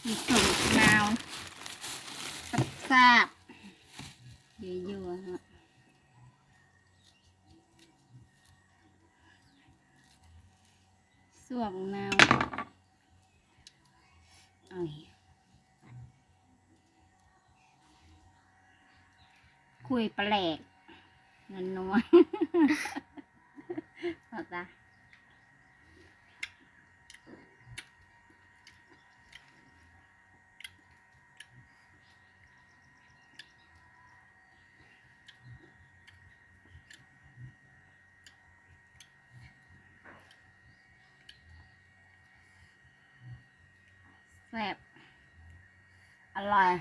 ສົ້ມນາວແຊບໆ ຍົວໆ ເນາະ ສົ້ມນາວ ເອົາ ຄຸຍປາແຫຼກ ນົວໆ ເອົາຊະ ແຊບ ອະລ່ອຍ.